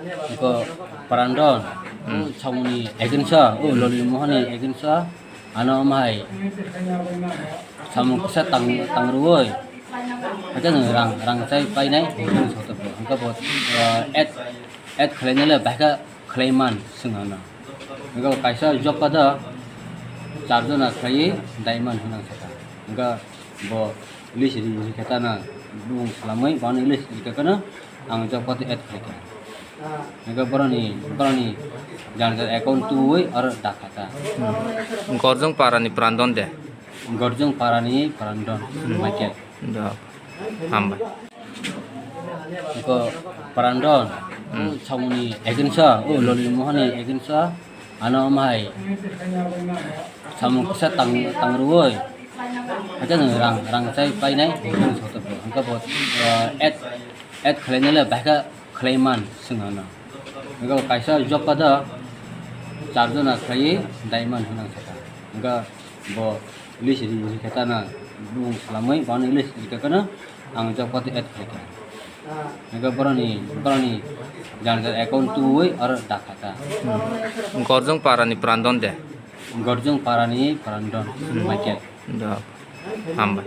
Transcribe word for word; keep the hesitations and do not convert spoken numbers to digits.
Iko Parandon, hmm, o samungni against o, o Loli Mohoni against o, ano amhai samung kisa tang, tang rwui, hake nwng rang, rang chai painai, hwnkhe nwng soto bo, hwnkhe bo, eh, add, add khlainai le bahai khe khlaiman swng ano. Hwnkhe bo kaisa job kha do, char jona khlaiwi daiman hwnwi ang sakha. Hwnkhe bo list ri, ri khe ta na bumung swlamwi, bono list ri khe kheno ang job kha tei add khlai kha. Hwnkhe boroni, boroni jani jani account tubui oro dakha ta. Hmm. Gorjong Parani Parandon de? Gorjong Parani Parandon, hmm, Michael. Do. Hambai. Iko Parandon, hmm, o samungni against o, o Loli Mohoni against o, ano amhai samung kisa tang, tang rwui, hake nwng rang, rang chai painai, hwnkhe nwng soto bo, hwnkhe bo, eh, add, add khlainai le bahai khe khlaiman swng ano. Hwnkhe bo kaisa job kha do, char jona khlaiwi daiman hwnwi ang sakha. Hwnkhe bo list ri, ri khe ta na bumung swlamwi, bono list ri khe kheno ang job kha tei add khlai kha. Hwnkhe boroni, boroni jani jani account tubui oro dakha ta. Hmm. Gorjong Parani Parandon de? Gorjong Parani Parandon, hmm, Michael. Do. Hambai.